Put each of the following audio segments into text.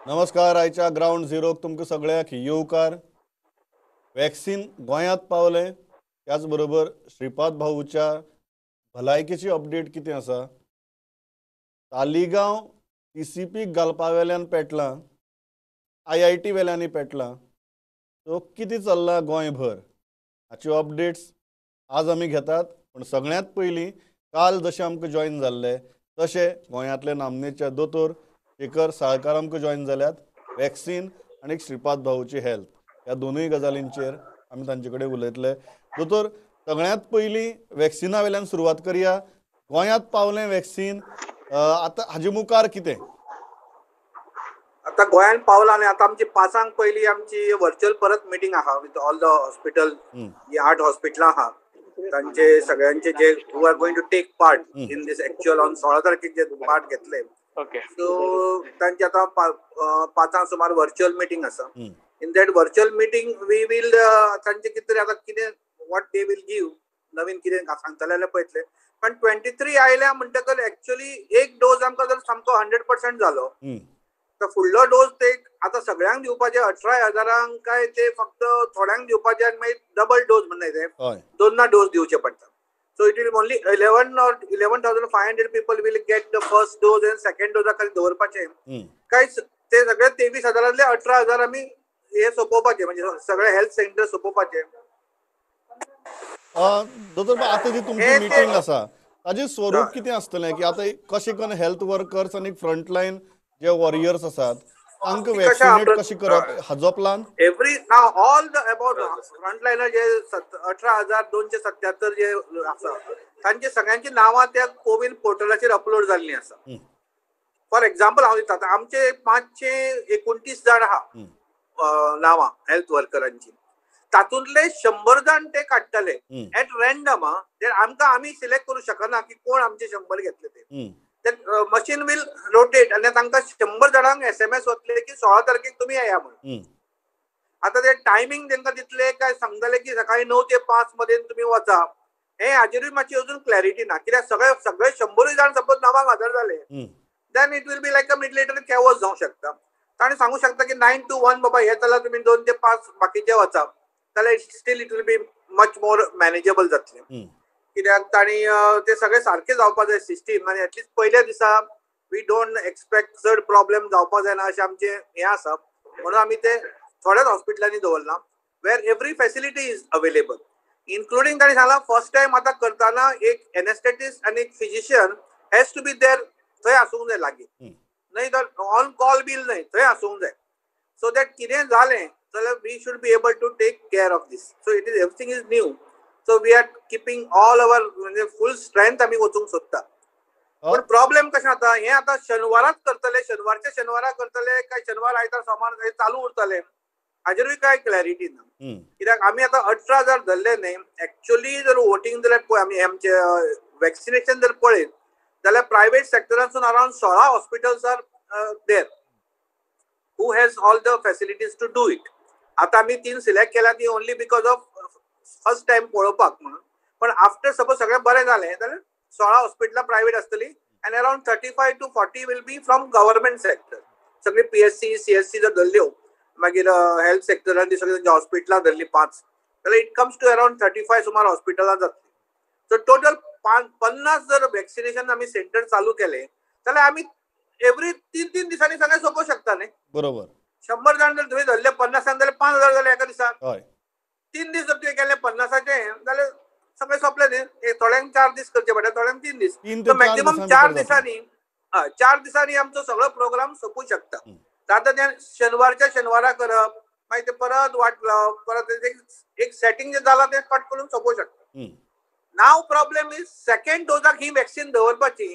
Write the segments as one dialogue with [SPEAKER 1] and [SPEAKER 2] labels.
[SPEAKER 1] नमस्कार. आयच्या ग्रावंड झिरोक तुमकां सगळ्यांक येवकार. वॅक्सिन गोंयांत पावलें, त्याच बरोबर श्रीपाद भाऊच्या भलायकेची अपडेट कितें आसा? तालिगांव टीसीपीक घालपा वेल्यान पेटलां, IIT वेल्यानय पेटलां. सो कितें चल्लां गोंयभर हाच्यो अपडेट्स आज आमी घेतात. पूण सगळ्यांत पयलीं काल जशें आमकां जॉयन जाल्ले तशें गोंयांतले नामनेचे दोतोर शेखर साळकार आमकां जॉयन जाल्यात. वॅक्सिन आनी श्रीपाद भाऊची हेल्थ ह्या दोनूय गजालींचेर आमी तांचे कडेन उलयतले. दोतोर, सगळ्यांत पयलीं वॅक्सिना वेल्यान सुरवात करया. गोंयांत पावलें वॅक्सिन, आतां हाजे मुखार कितें?
[SPEAKER 2] आतां गोंयांत पावलां आनी आतां आमची 5 पयलीं आमची व्हर्च्युअल परत मिटींग आहा विथ ऑल the hospital. ही 8 हॉस्पिटलां आहा तांचे सगळ्यांचे जे who are going to take part in this actual on 16 तारखेक जे पार्ट घेतले. सो तांची आतां 5 सुमार व्हर्च्युअल मिटींग आसा. In that virtual meeting we will तांचे कितें तरी आतां कितें what they will give नवीन कितें सांगतले जाल्यार पळयतले. पण 23 आयल्या म्हणटकच एक्चुअली एक डोज आमकां जर सामको 100% जालो तर फुडलो डोज ते आतां सगळ्यांक दिवपाचे 18,000 काय ते फक्त थोड्यांक दिवपाचे आनी मागीर डबल डोज म्हणटाय ते दोनदा डोज दिवचे पडटा. So it will only 11 or 11,500 people will get the first dose and second Doja खाली दवरपाचे. काय ते सगळे 23,000 18,000 आमी हे सोंपोवपाचे, म्हणजे सगळे हेल्थ सेंटर सोंपोवपाचे.
[SPEAKER 1] दोतोर, आतां जी तुमची मिटींग आसा ताजें स्वरूप कितें आसतलें? की आतां कशें करून हेल्थ वर्कर्स आनी फ्रंटलायन जे वॉरियर्स आसात तांकां वॅक्सिनेट कशें करप हाजो plan?
[SPEAKER 2] Every now all the about frontliner जे 18,277 जे आसा तांची सगळ्यांची नांवां त्या कोविन पोर्टलाचेर अपलोड जाल्लीं आसा. फॉर एक्झाम्पल हांव दिता, आतां आमचे 529 जाण आहा नांवां हेल्थ वर्करांची, तातूंतले 100 जाण ते काडटले एट रॅन्डम. आमकां आमी सिलेक्ट करूं शकना की कोण आमचे 100 घेतले ते. मशीन will rotate आनी तांकां 100 जाणांक SMS वतले की 16 तारखेक तुमी येया म्हणून. आतां ते टायमींग तांकां दितले काय सांगतले की सकाळी 9 ते 5 मदेन तुमी वचा, हे हाजेरूय मातशी अजून क्लॅरिटी ना. कित्याक सगळे सगळे 100 जाण सपोज नांवांक हजर जाले then it will be like a little chaos जावंक शकता. ताणें सांगू शकता की 9 to 1 बाबा हे चला तुमी 2 ते 5 बाकीचे वचा, जाल्यार still it will be much more manageable जातलें. कित्याक तांणी ते सगळे सारके जावपा जाय सिस्टीम आनी एटलिस्ट पयल्या दिसा we don't expect चड प्रॉब्लेम जावपा जायना अशें आमचें हें आसा. म्हणून आमी ते थोड्याच हॉस्पिटलांनी दवरलां where every facility is available, including तांणी सांगलां फर्स्ट टायम आतां करतना एक एनेस्थेटिस्ट आनी एक physician has to be there, थंय आसूंक जाय लागीं, न्हय तर ऑन कॉल बील न्हय, थंय आसूंक जाय. सो that कितें जालें जाल्यार we should be able to take care of this. So it is everything is new, so we are keeping all our म्हणजे फूल स्ट्रेंथ आमी वचूंक सोदता. पण प्रॉब्लेम कशें जाता, हें आतां शेनवाराच करतले, शेनवारच्या शेनवारा करतले काय शेनवार आयतार सोमार हे चालू उरतले हाजेरूय काय क्लॅरिटी ना. कित्याक आमी आतां 18,000 धरले न्हय, एक्चुअली जर वोटींग जाल्यार पळय आमी आमचे वॅक्सिनेशन जर पळयत जाल्यार private सेक्टरांतसून around 16 hospitals are there who has all the facilities to do it. आतां आमी 3 सिलेक्ट केल्या ती only because of first time पळोवपाक म्हणून. पण आफ्टर सपोज सगळें बरें जालें जाल्यार 16 हॉस्पिटलां प्रायवेट आसतलीं आनी around 35 to 40 will be from government sector. सगळी PSC CSC जर धरल्यो, मागीर हेल्थ सेक्टरान ती सगळीं हॉस्पिटलां धरलीं 5 जाल्यार it comes to around 35 सुमार हॉस्पिटलां जातलीं. सो टोटल 50 जर वॅक्सिनेशन आमी सेंटर चालू केले जाल्यार आमी एवरी 3-3 दिसांनी सगळें सोंपोवंक शकता न्ही.
[SPEAKER 1] बरोबर.
[SPEAKER 2] 100 जाण जर तुवें धरले 50 जाल्यार 5,000 जाले एका दिसाक. 3 दीस जर तुवें केले 50 जाल्यार सगळें सोंपलें न्ही. थोड्यांक 4 दीस करचे पडटा, थोड्यांक 3 दीस, मॅक्झिमम 4 दिसांनी 4 दिसांनी आमचो सगळो प्रोग्राम सोंपूं शकता. आतां तें शेनवारच्या शेनवारा करप, मागीर ते परत वाट लावप, परत एक सेटींग जें जालां तें कट करून सोंपोवंक शकता. नाव प्रॉब्लेम is second डोजाक ही वॅक्सिन दवरपाची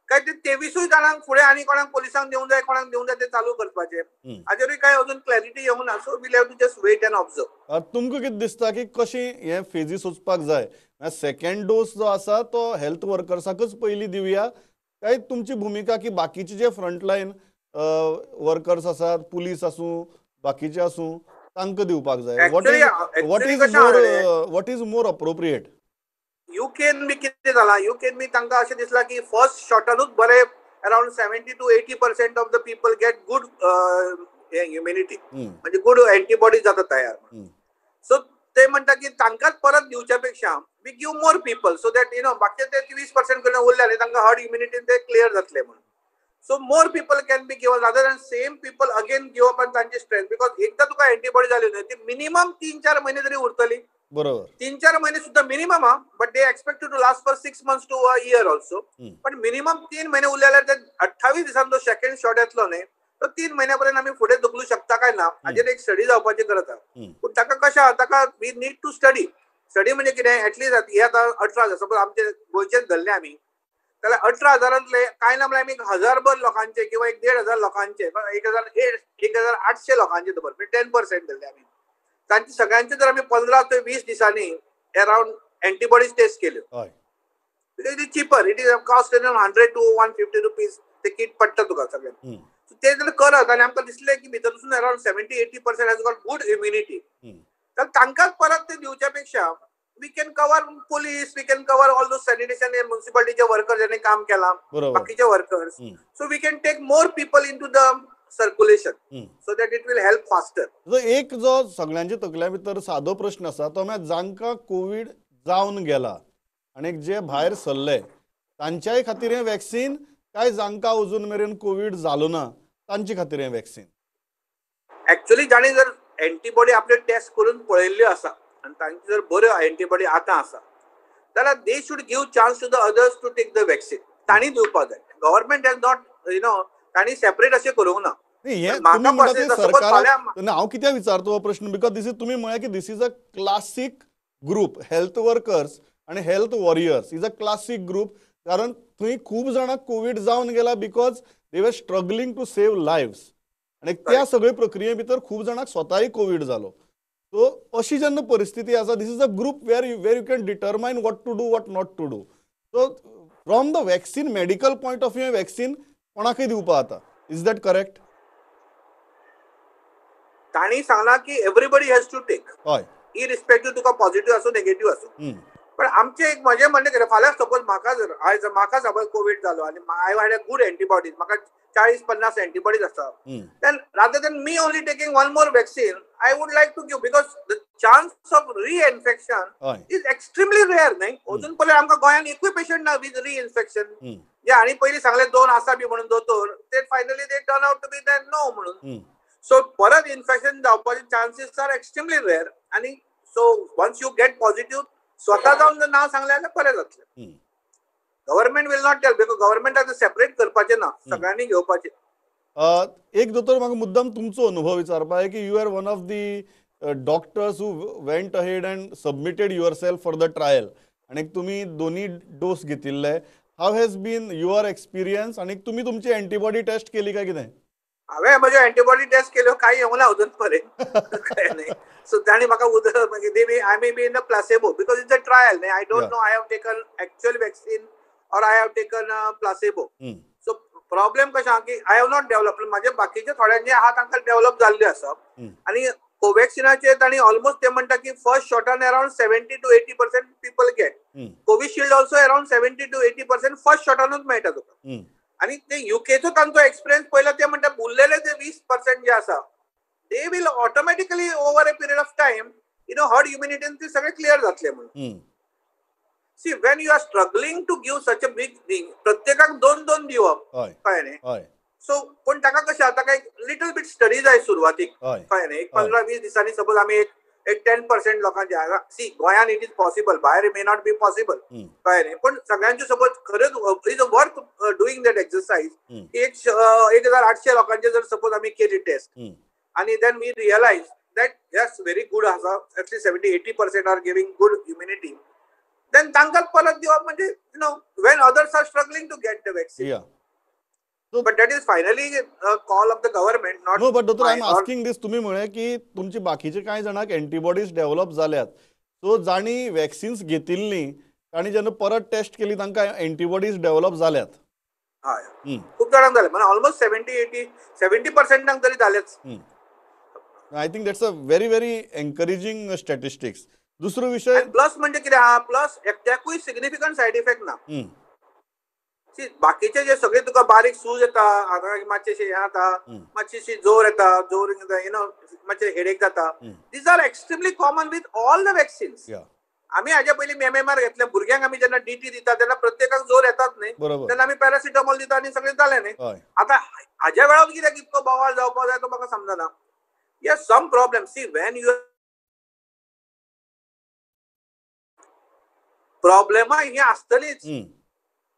[SPEAKER 2] काय ते 23 जाणांक फुडें आनी कोणाक पोलिसांक दिवंक जाय, कोणाक दिवंक जाय ते चालू करपाचे, हाजेरूय काय अजून क्लॅरिटी येवंक ना. So we have to just wait and observe.
[SPEAKER 1] तुमकां कितें दिसता की कशी हे फेजीस वचपाक जाय? सेकंड डोस जो आसा तो हेल्थ वर्कर्साकच पयलीं दिवया काय तुमची भुमिका की बाकीचे जे फ्रंटलायन वर्कर्स आसात, पुलीस आसूं बाकीचे आसूं, तांकां दिवपाक जाय? What is more appropriate?
[SPEAKER 2] युकेन बी कितें जालां, युकेन बी तांकां अशें दिसलां की फर्स्ट शॉटानूच बरे Around 70 to 80% of the people get good immunity, म्हणजे गुड अँटीबॉडीज जाता तयार. सो ते म्हणटा की तांकांच परत दिवच्या पेक्षा we give more people so that you know बाकीचे ते 20% कडल्यान उरले आनी तांकां हर्ड इम्युनिटी ते क्लियर जातले म्हणून. So more people can be given rather than same people again give up आनी तांची स्ट्रेंथ, because एकदा तुका अँटीबॉडी जाली न्हय ती मिनिमम 3-4 महिने तरी उरतली.
[SPEAKER 1] बरोबर,
[SPEAKER 2] 3-4 महिने सुद्धा मिनिमम हा, but they expect to last for 6 months to a year also. पण मिनिमम 3 महिने उरले जाल्यार ते 28 दिसांनी जो सेकंड शॉट येतलो न्हय तो 3 महिन्या पर्यंत आमी फुडें धुकलू शकता काय ना हाजेर एक स्टडी जावपाची गरज आसा. पूण ताका कशें आहा, ताका we need to study. Study म्हणजे कितें, एटलिस्ट हे आतां 18,000 सपोज आमचे गोंयचेच धरले आमी जाल्यार 18,000 कांय ना म्हळ्यार आमी 1,000 लोकांचे किंवा 1,500 लोकांचे, 1,800 लोकांचे दवर, 10% धरले आमी, तांचे सगळ्यांचे जर आमी 15 ते 20 दिसांनी अराउंड एंटीबॉडीज टेस्ट केल्यो, it is cheaper, it is cost 100 to 150 rupees ते किट पडटा तुका सगळ्यांक. ते जर करत आनी आमकां दिसलें की भितर वचून around 70-80% has got good immunity, तर तांकांच परत ते दिवच्या पेक्षा we can cover police, we can cover all those sanitation म्युन्सिपालिटीचे worker ज्यांनी काम केलां, बाकीचे workers. So we can take more people into the circulation so that it will help faster.
[SPEAKER 1] एक जो सगळ्यांच्या तकल्या भितर सादो प्रश्न आसा तो म्हळ्यार जांकां कोवीड जावन गेला आनी जे भायर सरले तांच्याय खातीर हें वॅक्सीन काय जांकां अजून मेरेन कोवीड जालो ना तांचे खातीर हें वॅक्सीन?
[SPEAKER 2] एक्चुअली जाणी जर एंटीबॉडी आपले टेस्ट करून पळयल्ल्यो आसा आनी तांची जर बऱ्यो एंटीबॉडी आतां आसा जाल्यार they should give chance to the others to take the vaccine. तांणी दिवपाक जाय. Government has not you know तांणी सेपरेट अशें करूंक ना.
[SPEAKER 1] सरकार हांव कित्याक विचारतो हो प्रश्न, because this is तुमी म्हळ्यार की this is a classic group, health workers आनी health warriors is a classic group, कारण थंय खूब जाणांक कोवीड जावन गेला because they were struggling to save lives, आनी त्या सगळे प्रक्रिये भितर खूब जाणांक स्वताय कोवीड जालो. सो अशी जेन्ना परिस्थिती आसा, this is a group where you can determine what to do, what not to do. So from the vaccine medical point of view vaccine कोणाकय दिवपा जाता, is that correct?
[SPEAKER 2] तांणी सांगला की एवरीबडी हॅज टू टेक,
[SPEAKER 1] हय,
[SPEAKER 2] irrespective तुका positive आसूं negative आसूं. पण आमचे एक म्हजें म्हणणें कितें, फाल्यां सपोज म्हाका जर आयज म्हाका सपोज कोवीड जालो आनी I had a good antibodies, म्हाका 40-50 एंटीबॉडीज आसा, then rather than me only taking one more vaccine I would like to give, because the chance of reinfection is extremely rare न्हय. अजून पर्यंत आमकां गोंयांत एकूय पेशंट ना विथ रिइन्फेक्शन. जे हांणी पयलीं सांगलें 2 आसा बी म्हणून दोतोर, ते finally they turn out to be that no म्हणून. सो परत इन्फेक्शन जावपाचे चान्सीस are extremely rare. आनी so once you get positive स्वता जावन जर नांव सांगलें जाल्यार बरें जातलें. Government will not tell because government आतां सेपरेट करपाचें ना, सगळ्यांनी घेवपाचें.
[SPEAKER 1] एक दोतोर म्हाका मुद्दाम तुमचो अनुभव विचारपा जाय की you are one of the doctors who went ahead and submitted yourself for the trial, आनी तुमी दोनी डोस घेतिल्ले. How has been your experience आनी तुमी तुमची एंटीबॉडी टेस्ट केली काय कितें?
[SPEAKER 2] हांवें म्हज्यो एंटीबॉडी टेस्ट केल्यो, कांय येवंक ना अजून पर्यंत, कळ्ळें न्हय. सो तांणी म्हाका उदक मागीर I may be in a placebo because it's a trial न्हय. I don't know I have taken actual vaccine or I have taken placebo. So problem कशें आहा की I have not developed, म्हाजे बाकीचे थोड्यांचे आहा तांकां डेव्हलप जाल्ले आसा. आनी कोवॅक्सिनाचे तांणी ऑलमोस्ट ते म्हणटा की first शॉटान around 70 to 80% people get. Covishield also around 70 to 80% first शॉटानूच मेळटा तुका. आनी ते युकेचो तांचो एक्सपिरियन्स पळयला, ते म्हणटा उरलेले ते 20% जे आसा they will automatically over a period of time you know herd इम्युनिटीन ते सगळे क्लियर जातले म्हणून. See when you are struggling to give such a big thing, प्रत्येकाक 2-2 दिवप, कळ्ळें न्हय. सो पूण ताका कशें आतां काय लिटल बीट स्टडी जाय सुरवातीक, कळ्ळें न्हय. एक 15-20 दिसांनी सपोज आमी एक 10% लोकांचे, सी गोंयान it is possible, भायर मे not be possible, कळ्ळें न्हय. पूण सगळ्यांचे सपोज खरेंच is worth doing that exercise. 1,800 लोकांचे जर सपोज आमी केली टेस्ट आनी then we realise that yes very good आसा, at least 70-80% are giving good immunity, then तांकां परत दिवप म्हणजे you know when others are struggling to get the vaccine. But that is finally a call of the government, not
[SPEAKER 1] no. But doctor, I am asking this, तुम्ही म्हळें की तुमची बाकीचे कांय जाणांक एंटीबॉडीज डेव्हलप जाल्यात, सो जांणी वॅक्सिन्स घेतिल्लीं तांणी जेन्ना परत टेस्ट केली तांकां एंटीबॉडीज डेव्हलप जाल्यात.
[SPEAKER 2] हय, खूब जाणांक जाले, म्हणजे ऑलमोस्ट 70-80% तरी जालेच.
[SPEAKER 1] I think that's a very very encouraging statistics. दुसरो विषय
[SPEAKER 2] प्लस म्हणजे कितें आहा, प्लस एकट्याकूय सिग्निफिकंट सायड इफेक्ट ना. सी बाकीचे जे सगळे तुका बारीक सूज येता, आतां मातशें हें जाता, मातशीशी जोर येता, जोर you know मातशें हेडेक जाता, these are extremely common with all the vaccines. आमी हाज्या पयलीं MMR घेतले, भुरग्यांक आमी जेन्ना DT दिता तेन्ना प्रत्येकाक जोर येतात न्ही, तेन्ना आमी पॅरासिटामॉल दिता आनी सगळें जालें न्ही. आतां हाज्या वेळार कित्याक इतको बोवाळ जावपाक जाय तो म्हाका समजना. Yes, some problem. See when you प्रॉब्लेमा he आसतलीच,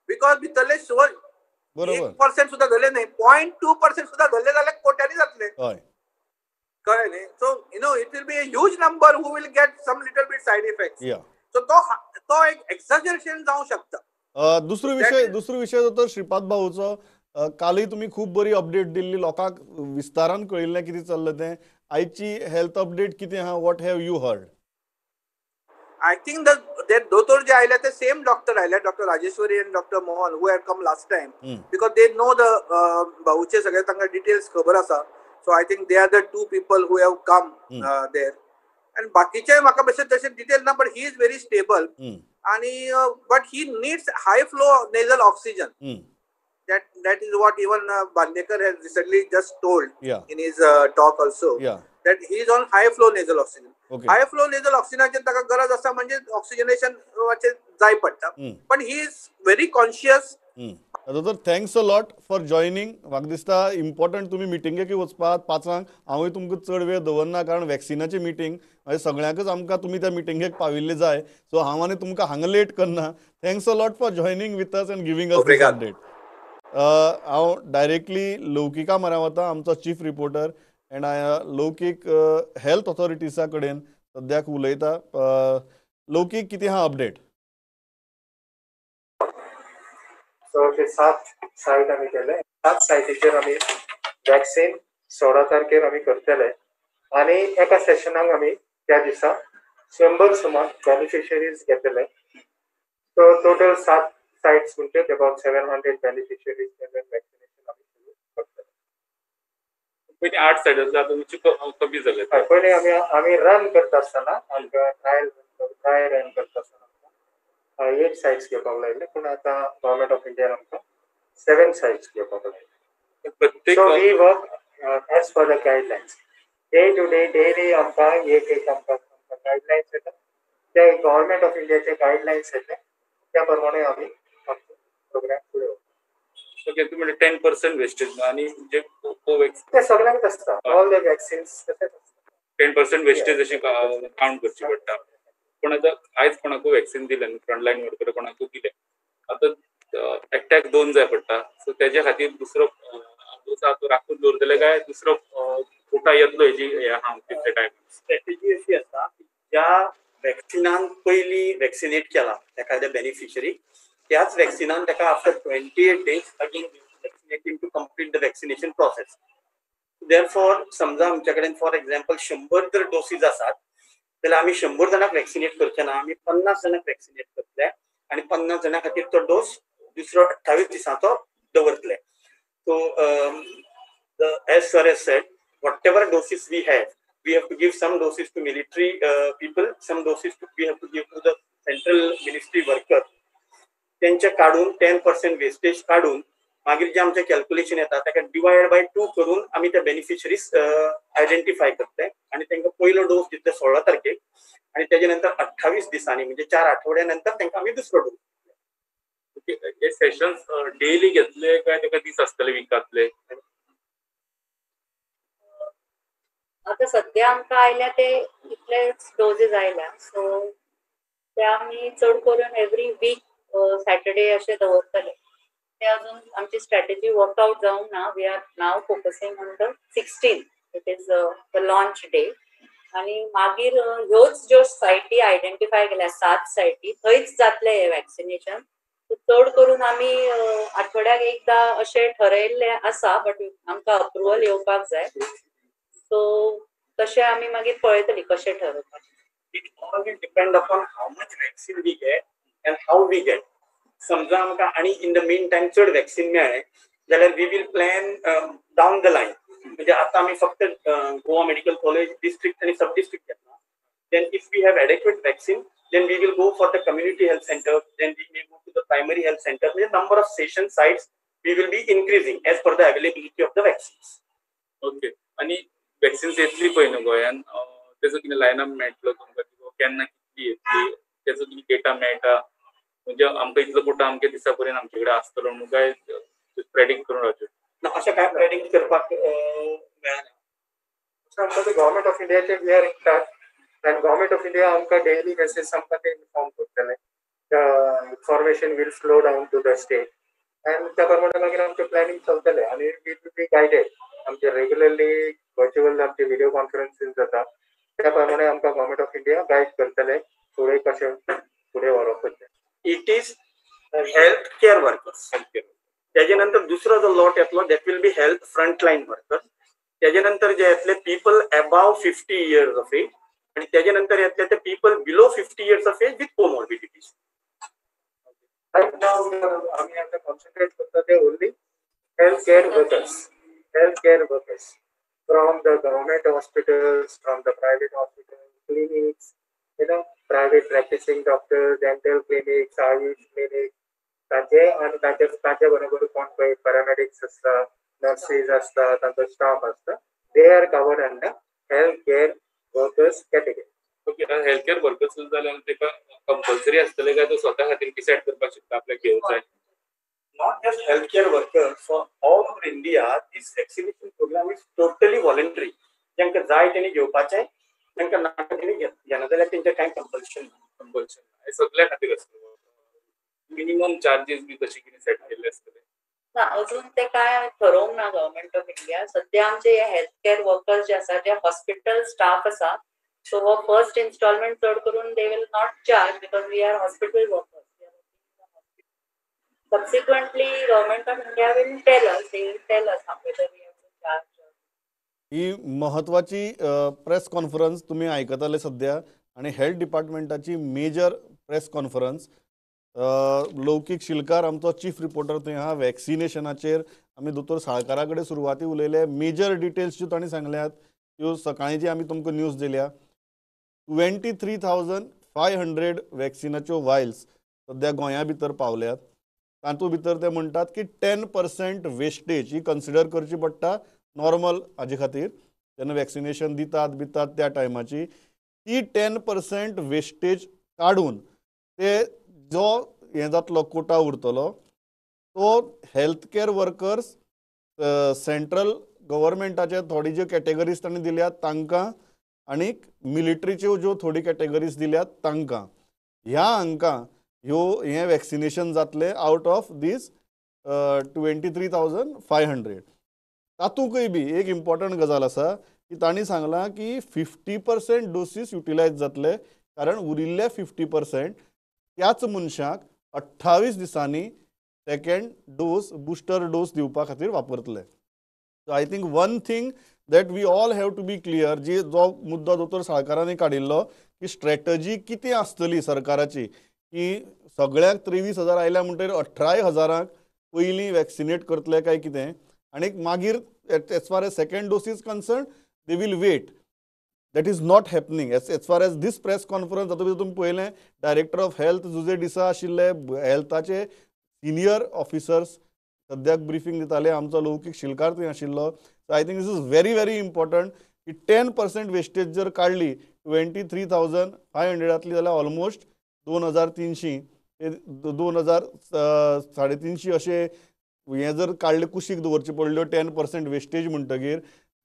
[SPEAKER 2] because भितरले 1% सुद्धा धरले न्ही, 0.2% सुद्धा धरले जाल्यार कोट्यांनी जातले, कळ्ळें न्ही. So you know it will be a huge number who will get some little bit side effect. So तो एक एक्झाजरेशन जावं शकता.
[SPEAKER 1] दुसरो विशय जाता श्रीपाद भाऊचो. कालय तुमी खूब बरी अपडेट दिल्ली, लोकांक विस्तारान कळिल्लें कितें चल्लें तें. आयची हेल्थ अपडेट कितें आहा, what have you heard?
[SPEAKER 2] I think the दोतोर जे आयले ते सेम डॉक्टर आयले, doctor Rajeshwari and doctor Mohan, who had come last time, because they know the भाऊचे सगळे तांकां डिटेल्स खबर आसा. So I think they are the two people who have come there. आनी बाकीचे म्हाका बेशे तशे डिटेल ना, but he is very stable आनी but he needs high flow nasal oxygen. That is what even Bandekar has recently just told in his talk also, that he is on high flow nasal oxygen. High flow nasal ऑक्सिजनाचे ताका गरज आसा, म्हणजे oxygenation जाय पडटा, पण he is very conscious.
[SPEAKER 1] दोतोर, thanks a lot for joining. म्हाका दिसता इम्पॉर्टंट तुमी मिटिंगेक वचपाक 5:00, हांवूय तुमकां चड वेळ दवरना कारण वॅक्सिनाची मिटींग मागीर सगळ्यांकच आमकां तुमी त्या मिटिंगेक पाविल्ले जाय. सो हांव आनी तुमकां हांगा लेट करना. Thanks a lot for joining with us and giving us this update. हांव डायरेक्टली लौकिका म्हऱ्यान वता, आमचो chief reporter, and Laukik health ऑथॉरिटीजा कडेन सद्याक उलयता. लौकीक, कितें आहा अपडेट?
[SPEAKER 3] सो ते 7 सायट आमी केले. 7 सायटीचेर आमी वॅक्सिन 16 तारखेर आमी करतले आनी एका सेशनाक आमी त्या दिसा 100 सुमार बेनिफिशरीज घेतले. सो टोटल 7 सायट्स म्हणजे अबाउट 700 बेनिफिशरीज वॅक्सिनेशन आमी सुरू करतले.
[SPEAKER 4] पयलीं 8 सायट आसले, आतां मातशें कमी जाले.
[SPEAKER 3] पयलीं आमी रन करता आसतना आमकां ट्रायल रन करता आसतना 8 सायट्स घेवपाक लायले, पूण आतां गव्हर्मेंट ऑफ इंडियान आमकां 7 सायट्स घेवपाक लायले.
[SPEAKER 4] प्रत्येक
[SPEAKER 3] so we work as per the guidelines day to day, daily आमकां एक आमकां गायडलायन्स येता, ते गव्हर्मेंट ऑफ इंडियाचे गायडलायन्स येता, त्या प्रमाणे आमी आमचो प्रोग्राम फुडें व्हरता.
[SPEAKER 4] ओके, तुमी म्हणलें 10% वेस्टेज आनी जे कोवॅक्स
[SPEAKER 3] ते सगळ्यांकच आसता, ऑल the vaccines तशेंच आसता.
[SPEAKER 4] 10% वेस्टेज अशें कावंट करची पडटा. पूण आतां आयज कोणाकूय वॅक्सिन दिलें न्हू, फ्रंटलायन वर्कर कोणाकूय दिलें, आतां एकट्याक 2 जाय पडटा. सो तेज्या खातीर दुसरो डोस आहा तो राखून दवरतले काय दुसरो कोटा येतलो हेजी हें आहा तितले टायम?
[SPEAKER 5] स्ट्रॅटेजी अशी आसा, ज्या वॅक्सिनान पयलीं वॅक्सिनेट केला एखाद्या बेनिफिशरीक, त्याच वॅक्सिनान ताका after 28 days again vaccinating to complete the vaccination process. Therefore समजा आमच्या कडेन फॉर एक्झाम्पल 100 जर डोसीज आसात जाल्यार आमी 100 जाणांक वॅक्सिनेट करचे ना, आमी 50 जाणांक वॅक्सिनेट करतले आनी 50 जाणां खातीर तो डोस दुसरो 28 दिसांचो दवरतले. So as sir has said, whatever doses we have, we have to give some doses to military people, some doses we have to give to the central ministry worker. त्यांचे काडून 10% वेस्टेज काडून मागीर जे आमचे calculation येता ताका divide बाय 2 करून आमी ते बेनिफिशरीज आयडेंटिफाय करतले आनी तांकां पयलो डोस दितले 16 तारखेक आनी तेजे नंतर 28 दिसांनी म्हणजे 4 आठवड्या नंतर तांकां आमी दुसरो डोस.
[SPEAKER 4] हे सेशन्स डेली घेतले काय ताका दीस आसतले विकांतले?
[SPEAKER 6] आता सध्या आमकां आयल्या ते इतलेच डोजेस आयल्या, सो ते आमी चड करून एवरी वीक सॅटर्डे अशें दवरतले. ते अजून आमची स्ट्रॅटेजी वर्कआउट जावंक ना. We are now focusing on the 16, it is the launch day. आनी मागीर ह्योच ज्यो सायटी आयडेंटिफाय केल्या 7 सायटी, थंयच जातले हे वॅक्सिनेशन. चड करून आमी आठवड्याक एकदा अशें ठरयल्लें आसा, बट आमकां अप्रुवल येवपाक जाय. सो तशें आमी मागीर पळयतली कशें ठरोवपाचें.
[SPEAKER 5] It all will depend upon how much vaccine we get and how we get. समजा आमकां आनी इन the mean time चड वॅक्सिन मेळ्ळें जाल्यार we will plan down the line. म्हणजे आतां आमी फक्त गोवा मेडिकल कॉलेज, डिस्ट्रिक्ट आनी सब डिस्ट्रिक्ट घेतला. Then if we have adequate vaccine Then we will go for the community health center, then we may go to the primary health center. The number of station sites we will be increasing as per the availability of the vaccines.
[SPEAKER 4] Okay. आणि vaccines येतली पळय न्हू गोंयान, तेजो कितें लायनअप मेळटलो तुमकां, केन्ना कितली येतली तेजो कितें डेटा मेळटा, म्हणजे आमकां इतलो कोटा आमच्या दिसा पर्यंत आमचे कडेन आसतलो म्हणून काय प्रेडिक्ट करून रावचें
[SPEAKER 5] ना? अशें काय प्रेडिक्ट करपाक मेळना.
[SPEAKER 3] आमकां गव्हर्मेंट ऑफ इंडियाचे we are in touch and government of India आमकां डेली बेसीस आमकां ते इन्फॉर्म करतले. Information will flow down to the state and त्या प्रमाणे मागीर आमचें प्लॅनिंग चलतलें आनी we will be guided. आमचे रेगुलरली वर्च्युअल आमचे व्हिडिओ कॉन्फरन्सीस जाता, त्या प्रमाणे आमकां गव्हर्मेंट ऑफ इंडिया गायड करतले फुडें कशें फुडें व्हरप तें.
[SPEAKER 5] It is health care workers. तेजे नंतर दुसरो जो लॉट येतलो that will be health frontline workers. तेजे नंतर जे येतले people above 50 years of age आणि तेजे नंतर येतले ते people below 50 years of age with comorbidities.
[SPEAKER 3] Right now आमी आतां कॉन्सन्ट्रेट करता ते only health care workers, health care workers from the government hospitals, from the private hospital clinics, you know, private practicing doctor, dental clinics, AYUSH clinic तांचे आनी तांचे बरोबर कोण पळय पॅरामेडिक्स आसता, नर्सीस आसता, तांचो स्टाफ आसता, they are covered under health care workers category.
[SPEAKER 4] Okay, health care workers जाल्यार तेका कंपल्सरी आसतले काय तो स्वता खातीर डिसायड करपाक शकता आपल्याक घेवंक जाय?
[SPEAKER 5] Not just healthcare workers, for all over India, this vaccination program is totally voluntary. जांकां जाय तेणी घेवपाचें, तांकां नाका तेणी घेना जाल्यार तेंचें कांय कंपल्शन ना.
[SPEAKER 4] कंपल्शन ना, सगळ्या खातीर आसतलें. मिनिमम चार्जीस बी तशें कितें सेट केल्ले आसतले?
[SPEAKER 6] ना, अजून ते काय ठरोवंक ना गव्हर्मेंट ऑफ इंडिया. सध्या आमचे हे हेल्थ केअर वर्कर्स जे आसा, जे हॉस्पिटल स्टाफ आसा, सो हो फर्स्ट इन्स्टॉलमेंट चड करून they will not charge because we are hospital workers. Subsequently government of India will tell us, they will tell us whether we have to charge.
[SPEAKER 1] ही महत्वाची press conference तुमी आयकताले सध्या आनी health डिपार्टमेंटाची major press conference. Loukik Shilkar आमचो chief reporter थंय आहा. वॅक्सिनेशनाचेर आमी दोतोर साळकारा कडेन सुरवाती उलयले, मेजर डिटेल्स ज्यो तांणी सांगल्यात त्यो सकाळीं जी आमी तुमकां न्यूज दिल्या. 23,500 वॅक्सिनाच्यो वायल्स सध्या गोंया भितर पावल्यात. तातूंत भितर ते म्हणटात की 10% वेस्टेज ही कन्सिडर करची पडटा नॉर्मल हाजे खातीर, जेन्ना वॅक्सिनेशन दितात बितात त्या टायमाची ती 10% वेस्टेज काडून ते जो हें जातलो कोटा उरतलो तो हेल्थ केअर वर्कर्स सेंट्रल गव्हर्मेंटाचे थोडी ज्यो कॅटेगरीज तांणी दिल्यात तांकां आनीक मिलिटरीच्यो ज्यो थोडी कॅटेगरीज दिल्यात तांकां, ह्या हांकां ह्यो हें वॅक्सिनेशन जातलें आवट ऑफ these 23,500. तातूंकय बी एक इम्पॉर्टंट गजाल आसा की तांणी सांगलां की 50% डोसीस युटिलायज जातले, कारण उरिल्ले 50% त्याच मनशाक 28 दिसांनी सेकंड डोस बुस्टर डोस दिवपा खातीर वापरतले. So I think one thing that we all have to be clear, जी जो मुद्दो दोतोर साळकारांनी काडिल्लो की स्ट्रॅटजी कितें आसतली सरकाराची की सगळ्यांक 23,000 आयल्या म्हणटकीर 18,000 पयलीं वॅक्सिनेट करतले काय कितें, आनी मागीर as far as second dose is concern they will wait. That is not happening as far as this press conference. तातूंत भितर तुमी पळयलें director of health Jose D'Sa आशिल्ले, हेल्थाचे सिनियर ऑफिसर्स सद्याक ब्रिफींग दिताले, आमचो लौकीक शिलकार थंय आशिल्लो. So I think this is very very important की 10% वेस्टेज जर काडली 23,500 जाल्यार ऑलमोस्ट 2,300 ते 2,350 अशें हें जर काडले कुशीक दवरच्यो पडल्यो 10% वेस्टेज म्हणटकीर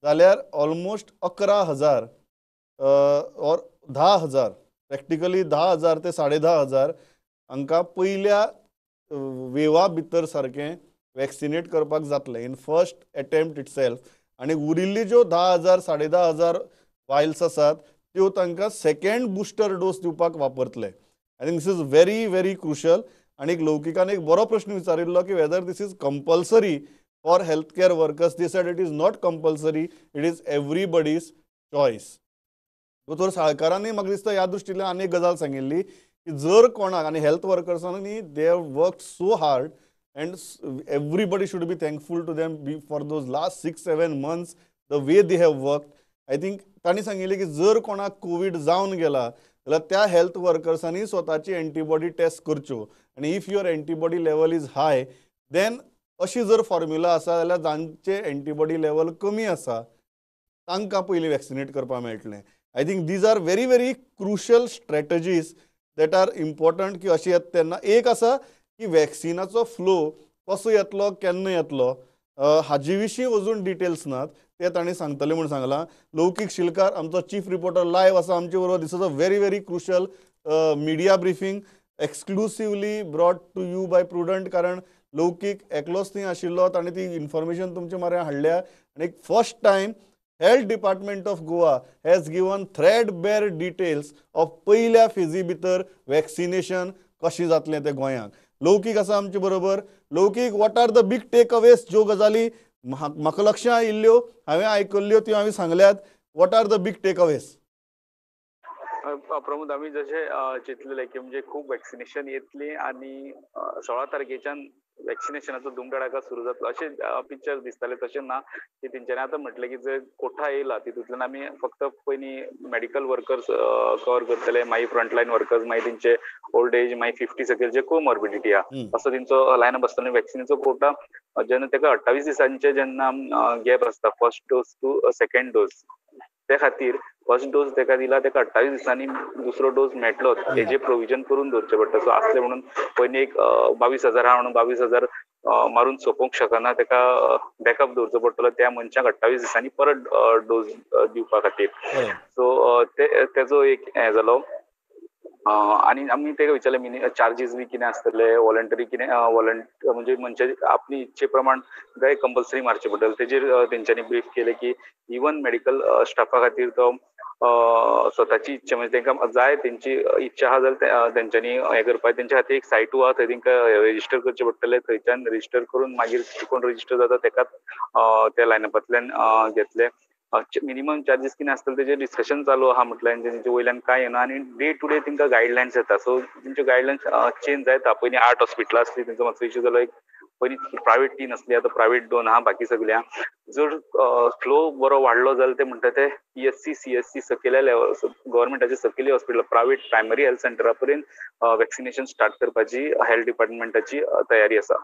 [SPEAKER 1] जाल्यार ऑलमोस्ट 11,000 ऑर 10,000, प्रॅक्टिकली 10,000 ते 10,500 हांकां पयल्या वेवा भितर सारकें वॅक्सिनेट करपाक जातलें in first attempt itself. आनी उरिल्ली ज्यो 10,000 10,500 वायल्स आसात त्यो तांकां सेकंड बुस्टर डोस दिवपाक वापरतले. I think this is very very crucial. आनी एक लौकिकान एक बरो प्रश्न विचारिल्लो की whether this is compulsory for health care workers. They said it is not compulsory, it is everybody's choice. दोतोर साळकारांनी म्हाका दिसता ह्या दृश्टींतल्यान आनी एक गजाल सांगिल्ली की जर कोणाक आनी health वर्कर्सांनी they have worked so hard and everybody should be thankful to them for those last 6-7 months the way they have worked. I think तांणी सांगिल्लें की जर कोणाक कोवीड जावन गेला जाल्यार त्या हेल्थ वर्कर्सांनी स्वताची एंटीबॉडी टेस्ट करच्यो आनी if your antibody level is high then अशी जर फॉर्म्युला आसा जाल्यार जांचे एंटीबॉडी लेवल कमी आसा तांकां पयलीं वॅक्सिनेट करपाक मेळटलें. I think these are very very crucial strategies that are important की अशें येता तेन्ना एक आसा की वॅक्सिनाचो फ्लो कसो येतलो, केन्ना येतलो हाजे विशीं अजून डिटेल्स नात, ते तांणी सांगतले म्हूण सांगलां. लौकीक शिलकार आमचो चीफ रिपोर्टर लायव्ह आसा आमचे बरोबर. This is a very very crucial media briefing exclusively brought to you by Prudent, कारण लौकीक एकलोच थंय आशिल्लो, ताणें ती इन्फॉर्मेशन तुमचे म्हऱ्यान हाडल्या आनी first time health department of Goa has given threadbare details of पयल्या फेजी भितर वॅक्सिनेशन कशें जातलें तें गोंयांक. लौकीक आसा आमचे बरोबर. Laukik, what are the big takeaways? ज्यो गजाली म्हाका लक्षां आयिल्ल्यो, हांवें आयकल्ल्यो त्यो हांवें सांगल्यात. What are the big takeaways?
[SPEAKER 4] Pramod, आमी जशें चिंतलेलें की म्हणजे खूब वॅक्सिनेशन येतली आनी 16 तारखेच्यान वॅक्सिनेशनाचो धुमधडाका सुरू जातलो अशें पिक्चर दिसतालें, तशें ना. की तेंच्यांनी आतां म्हटलें की जे कोठा येयला तितूंतल्यान आमी फक्त पयलीं मेडिकल वर्कर्स कवर करतले, मागीर फ्रंटलायन वर्कर्स, मागीर तेंचे ओल्ड एज, मागीर 50 सकयल जे कोमॉर्बिडिटी आहा असो तेंचो लायनअप आसतलो. आनी वॅक्सिनीचो कोटा जेन्ना तेका 28 दिसांचे जेन्ना गॅप आसता first dose to second dose, ते खातीर फर्स्ट डोस तेका दिला तेका 28 दिसांनी दुसरो डोस मेळटलो हेजे प्रोविजन करून दवरचें पडटा. सो आसलें म्हणून पयलीं एक 22,000 आहा म्हणून 22,000 मारून सोंपोवंक शकना, तेका बॅकअप दवरचो पडटलो त्या मनशाक 28 दिसांनी परत डोस दिवपा खातीर. सो तेजो एक हें जालो. आनी आमी तेका विचारलें मिनी चार्जीस बी कितें आसतले, वॉलंटरी कितें म्हणजे मनशाची आपली इच्छे प्रमाण काय कंपल्सरी मारचें पडटलें, तेजेर तेंच्यांनी ब्रीफ केलें की इवन मेडिकल स्टाफा खातीर तो स्वताची इच्छा म्हणजे तांकां जाय तेंची इच्छा आहा जाल्यार तेंच्यांनी हें करपाक, तेंच्या खातीर एक सायटू आहा थंय तांकां रजिस्टर करचें पडटलें, थंयच्यान रजिस्टर करून मागीर कोण रजिस्टर जाता तेकाच त्या लायनअपांतल्यान घेतले. मिनिमम चार्जीस कितें आसतले तेजेर डिस्कशन चालू आहा म्हटलें, तेंचे वयल्यान कांय येना आनी डे टू डे तांकां गायडलायन्स येता. सो तेंच्यो गायडलायन्स चेंज जायता. पयलीं 8 हॉस्पिटलां आसलीं, तेंचो मातसो इश्यू जालो, एक पयलीं प्रायवेट 3 आसली, आतां प्रायवेट 2 आहा, बाकी सगळीं आहा. जर फ्लो बरो वाडलो जाल्यार ते म्हणटा ते PHC CHC सकयल्या लेवल गव्हर्मेंटाचे सकयली हॉस्पिटल प्रायवेट प्रायमरी हेल्थ सेंटरा पर्यंत वॅक्सिनेशन स्टार्ट करपाची हेल्थ डिपार्टमेंटाची तयारी आसा.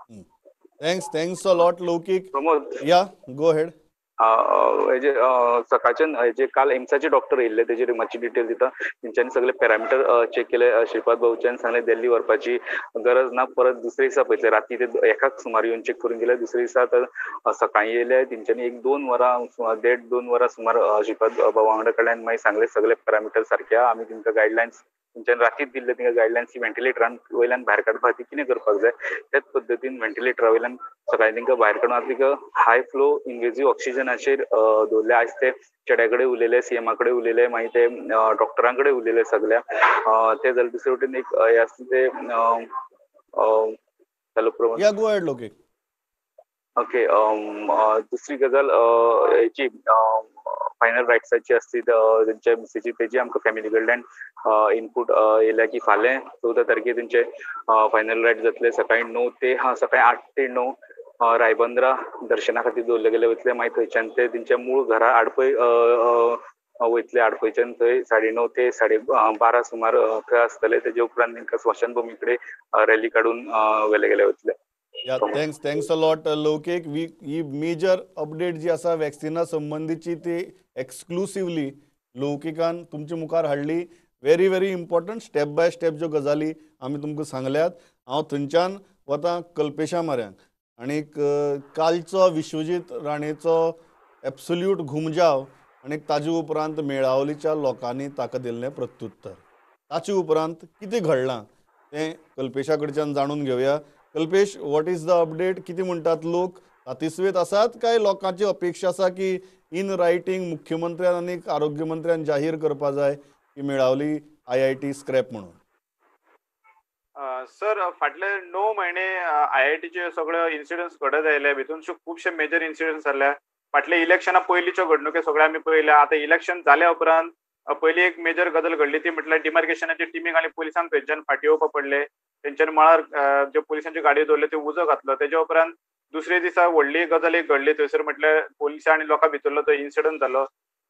[SPEAKER 1] Thanks, thanks a lot Laukik.
[SPEAKER 4] Pramod,
[SPEAKER 1] yeah go ahead.
[SPEAKER 4] हेजे सकाळच्यान हेजे काल एम्साचे डॉक्टर येयल्ले तेजेर मातशी डिटेल दिता. तेंच्यांनी सगळे पॅरामिटर चॅक केले. श्रीपाद भाऊच्यान सांगलें दिल्ली व्हरपाची गरज ना, परत दुसरे दिसा पळयतले, राती ते एकाक सुमार येवन चॅक करून गेले. दुसरे दिसा आतां सकाळीं येयले, तेंच्यांनी 1-2 वरां 1.5-2 वरां सुमार श्रीपाद भाऊ वांगडा कडल्यान मागीर सांगलें सगळे पॅरामिटर सारके आहा, आमी तेंकां गायडलायन्स तेंच्यांनी रातीच दिल्ले, तेंकां गायडलायन्स की व्हेंटिलेटरान वयल्यान भायर काडपा खातीर कितें करपाक जाय त्याच पद्दतीन व्हेंटिलेटरा वयल्यान सकाळीं तेंकां भायर काडून आतां तेंकां हाय फ्लो इनवेजीव ऑक्सिजनाचेर दवरले. आयज ते चेड्या कडेन उलयले, सीएमा कडेन उलयले, मागीर ते डॉक्टरां कडेन उलयले सगल्या. ते जालें. दुसरे वटेन एक हें आसता ते हॅलो प्रमोद,
[SPEAKER 1] या गो अहेड लोके.
[SPEAKER 4] ओके, दुसरी गजाल हेची फायनल रायट्साची आसली तेंच्या मिसेची, तेजी आमकां फॅमिली कडल्यान इनपूट येयल्या की फाल्यां 14 तारखेर तेंचे फायनल रायट जातले. सकाळीं 9 ते सकाळीं 8 ते 9 रायबंद्रा दर्शना खातीर दवरले गेले वयतले. मागीर थंयच्यान ते तेंच्या मूळ घरा आडपय वयतले, आडपयच्यान थंय 9:30 ते 12:30 सुमार थंय आसतले. तेजे उपरांत तेंकां स्मशानभुमी कडेन रॅली काडून व्हेले गेले वतले.
[SPEAKER 1] Yeah, thanks, thanks a lot Laukik. He major update जी आसा वॅक्सिना संबंदीची ती एक्सक्लुसिवली लौकिकान तुमचे मुखार हाडली. Very very important step by step ज्यो गजाली आमी तुमकां सांगल्यात. हांव थंयच्यान वता कल्पेशा म्हऱ्यांत आनीक कालचो विश्वजीत राणेचो एब्सोल्यूट घुमजाव आनी ताजे उपरांत मेळावलीच्या लोकांनी ताका दिल्लें प्रत्युत्तर, ताचे उपरांत कितें घडलां तें कल्पेशा कडच्यान जाणून घेवया. Kalpesh, what is the update? कितें म्हणटात लोक, सातिस्वेत आसात काय लोकांची अपेक्षा आसा की इन रायटींग मुख्यमंत्र्यान आनी आरोग्य मंत्र्यान जाहीर करपा जाय की मेळावली IIT scrap म्हणून?
[SPEAKER 7] सर, फाटले 9 म्हयने IITचे सगळे इन्सिडंट्स घडत आयले, भितून खुबशे मेजर इन्सिडंट्स जाल्या. फाटले इलेक्शना पयलींच्यो घडणुके सगळ्यो आमी पळयल्या. आतां इलेक्शन जाल्या उपरांत पयली एक मेजर गजाल घडली ती म्हटल्यार डिमार्केशनाच्या टिमीक आनी पुलिसांक थंयच्यान फाटीं येवपा पडले. तेंच्यानी मळार ज्यो पुलिसांच्यो गाडयो दवरल्यो त्यो उजो घातलो. तेज्या उपरांत दुसरे दिसा व्हडली गजाल एक घडली थंयसर म्हटल्यार पुलिसां आनी लोकां भितरलो तो इन्सिडंट जालो.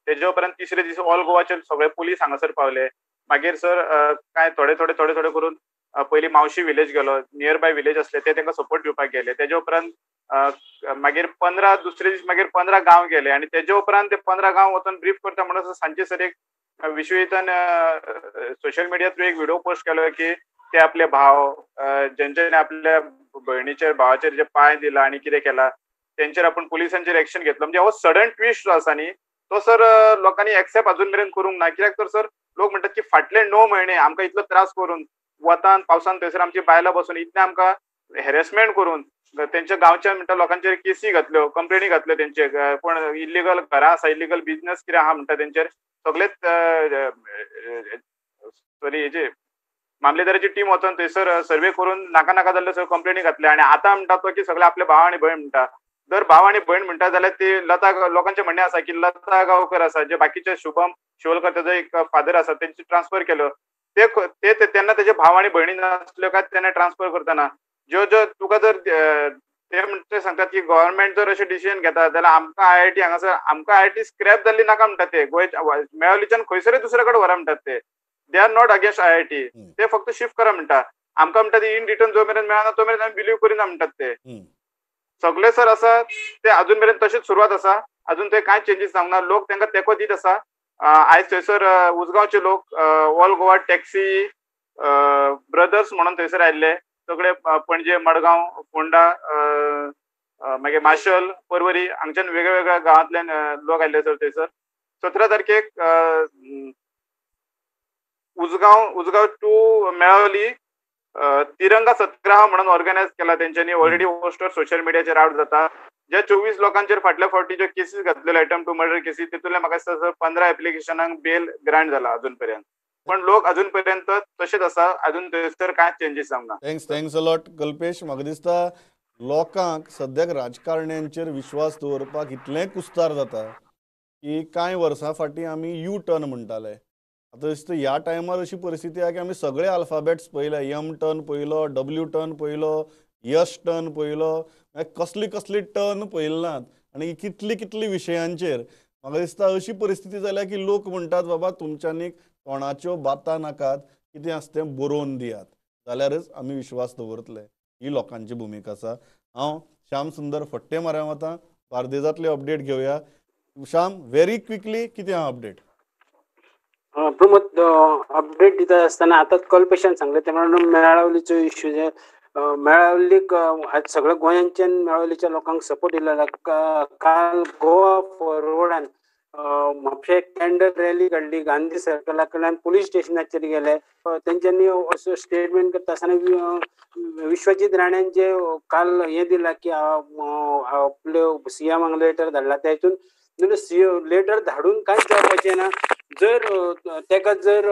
[SPEAKER 7] तेज्या उपरांत तिसरे दीस ऑल गोवाचे सगळे पुलीस हांगासर पावले. मागीर सर काय थोडे थोडे थोडे थोडे करून पयलीं मावशी विलेज गेलो, नियर बाय विलेज आसले ते तांकां सपोर्ट दिवपाक गेले. तेजे उपरांत मागीर 15 दुसरे दीस मागीर 15 गांव गेले आनी तेजे उपरांत ते 15 गांव वचून ब्रीफ करता म्हणून सांजचे सर एक विश्वजितान सोशल मिडिया थ्रू एक व्हिडिओ पोस्ट केलो की ते आपले भाव जेंच्यांनी आपल्या भयणीचेर भावाचेर जे पांय दिला आनी कितें केला तेंचेर आपूण पुलिसांचेर एक्शन घेतलो. म्हणजे हो सडन ट्विस्ट जो आसा न्ही तो सर लोकांनी एक्सेप्ट अजून मेरेन करूंक ना. कित्याक तर सर लोक म्हणटात की फाटले 9 म्हयने आमकां इतलो त्रास करून वतान पावसान थंयसर आमची बायलां बसून इतलें आमकां हॅरेसमेंट करून तेंच्या गांवच्या म्हणटा लोकांचेर केसी घातल्यो, कंप्लेनी घातल्यो, तेंचे कोण इल्लिगल घरां आसा, इल्लिगल बिजनस कितें आहा म्हणटा तेंचेर सगळेच सॉरी हेजे मामलेदाराची टीम वचून थंयसर सर्वे करून नाका नाका जाल्ले सगळे कंप्लेनी घातले. आनी आतां म्हणटा तो की सगळे आपले भाव आनी भयण म्हणटा. जर भाव आनी भयण म्हणटा जाल्यार ते लता लोकांचें म्हणणें आसा की लता गांवकर आसा, जे बाकीचे शुभम शिवलकर तेजो एक फादर आसा तेंचे ट्रान्सफर केलो, ते तेन्ना तेजे भाव आनी भयणी नासल्यो काय तेन्ना ट्रान्सफर करतना ज्यो ज्यो तुका जर ते म्हणटा सांगतात की गव्हर्मेंट जर अशें डिसिजन घेता जाल्यार आमकां आयआयटी हांगासर आमकां आयआयटी स्क्रॅप जाल्ली नाका म्हणटात ते, गोंय मेळोलीच्यान खंयसरूय दुसरे कडेन व्हरा म्हणटात ते. They are not against IIT, ते फक्त शिफ्ट करा म्हणटा. आमकां म्हणटात इन रिटर्न जो मेरेन मेळना तो मेरेन आमी बिलीव करिना म्हणटात ते. सगळे सर आसा ते अजून मेरेन तशीच सुरवात आसा, अजून ते कांय चेंजीस जावंक ना. लोक तांकां तेंको दीत आसा. आयज थंयसर उजगांवचे लोक ऑल गोवा टॅक्सी ब्रदर्स म्हणून थंयसर आयिल्ले सगळे, पणजे, मडगांव, फोंडा, मागीर माशल, परवरी हांगच्यान वेगळ्या वेगळ्या गांवांतल्यान लोक आयिल्ले सर थंयसर. 17 तारखेक उजगांव टू मेळावली तिरंगा सत्याग्रह म्हणून ऑर्गनायज केला तेंच्यांनी. ऑलरेडी पोस्टर सोशल मिडियाचेर आवट जाता. ज्या 24 लोकांचेर फाटल्या फावटी ज्यो केसीस घातलेल्यो अटेम्प्ट टू मर्डर केसी तितूंतले म्हाका दिसता सर 15 एप्लिकेशनांक बेल ग्रांट जाला अजून पर्यंत, पण लोक अजून पर्यंत तशेच आसा, अजून थंयसर कांय चेंजीस जावंक ना.
[SPEAKER 1] Thanks a lot Kalpesh. म्हाका दिसता लोकांक सद्याक राजकारण्यांचेर विश्वास दवरपाक इतलें कुस्तार जाता की कांय वर्सां फाटीं आमी यू टर्न म्हणटाले. आतां दिसता ह्या टायमार अशी परिस्थिती आहा की आमी सगळे अल्फाबेट्स पळयले, यम टर्न पळयलो, डब्ल्यू टर्न पळयलो, यस टर्न पळयलो, कसली कसली टर्न पळयले नात आनी कितली कितली विशयांचेर. म्हाका दिसता अशी परिस्थिती जाल्या की लोक म्हणटात बाबा तुमच्यांनी तोंडाच्यो बाता नाकात, कितें आसा तें बरोवन दियात जाल्यारच आमी विश्वास दवरतले. ही लोकांची भुमिका आसा. हांव श्याम सुंदर फट्टे माऱ्या वता, बार्देजांतले अपडेट घेवया. श्याम, व्हेरी क्विकली कितें आहा अपडेट?
[SPEAKER 8] प्रमोद, अपडेट दिता आसतना आतां कल्पेशान सांगलें ते प्रमाणे मेळावलीचो इश्यू, जे मेळावलीक आज सगळ्या गोंयांच्यान मेळावलीच्या लोकांक सपोर्ट दिलेलो. काल गोवा फॉरवर्डान म्हापशे कॅन्डल रॅली काडली, गांधी सर्कला कडल्यान पुलीस स्टेशनाचेर गेले. तेंच्यांनी असो स्टेटमेंट करता आसतना विश्वजीत राण्यान जे काल हें दिलां की आपल्यो सीएमाक लेटर धाडला, त्या हितून लेटर धाडून कांयच जावपाचें ना. जर तेका जर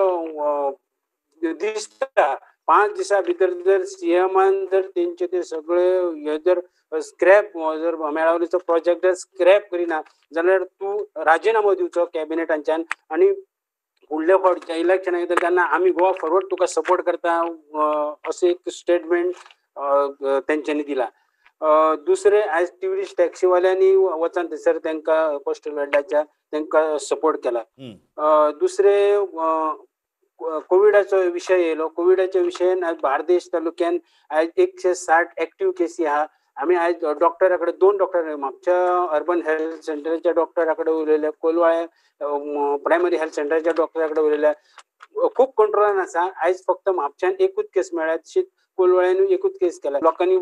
[SPEAKER 8] दिसता 5 दिसां भितर जर सीएमान जर तेंचे ते सगळे हे जर स्क्रॅप जर मेळावलीचो प्रोजेक्ट जर स्क्रॅप करिना जाल्यार तूं राजिनामो दिवचो कॅबिनेटांच्यान आनी फुडल्या फावट इलेक्शनाक येतले तेन्ना आमी गोवा फॉरवर्ड तुका सपोर्ट करता अशें एक स्टेटमेंट तेंच्यांनी दिला. दुसरें, आयज ट्युरिस्ट टॅक्सीवाल्यांनी वचून थंयसर तांकां कोस्टल गार्डाच्या तांकां सपोर्ट केला. दुसरें, कोविडाचो विशय येयलो. कोविडाच्या विशयान आयज बार्देश तालुक्यान आयज 160 एक्टीव केसी आहा. आमी आयज डॉक्टरा कडेन, 2 डॉक्टर म्हापच्या अर्बन हेल्थ सेंटराच्या डॉक्टरा कडेन उलयले, कोलवाळे प्रायमरी हेल्थ सेंटराच्या डॉक्टरा कडेन उलयले. खूब कंट्रोलान आसा. आयज फक्त म्हापच्यान एकूच केस मेळ्ळ्या, तशीच कोलवाळ्यानूय एकूच केस केला. लोकांनी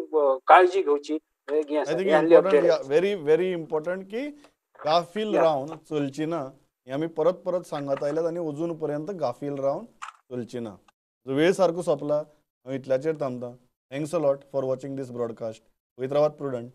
[SPEAKER 8] काळजी घेवची.
[SPEAKER 1] व्हेरी व्हेरी इम्पॉर्टंट की गाफील रावन चलची ना, हे आमी परत परत सांगत आयल्यात आनी अजून पर्यंत गाफील रावन चलची ना. वेळ सारको सोंपला, हांव इतल्याचेर थांबता. Thanks a lot for watching this broadcast. वयत रावात प्रुडंट.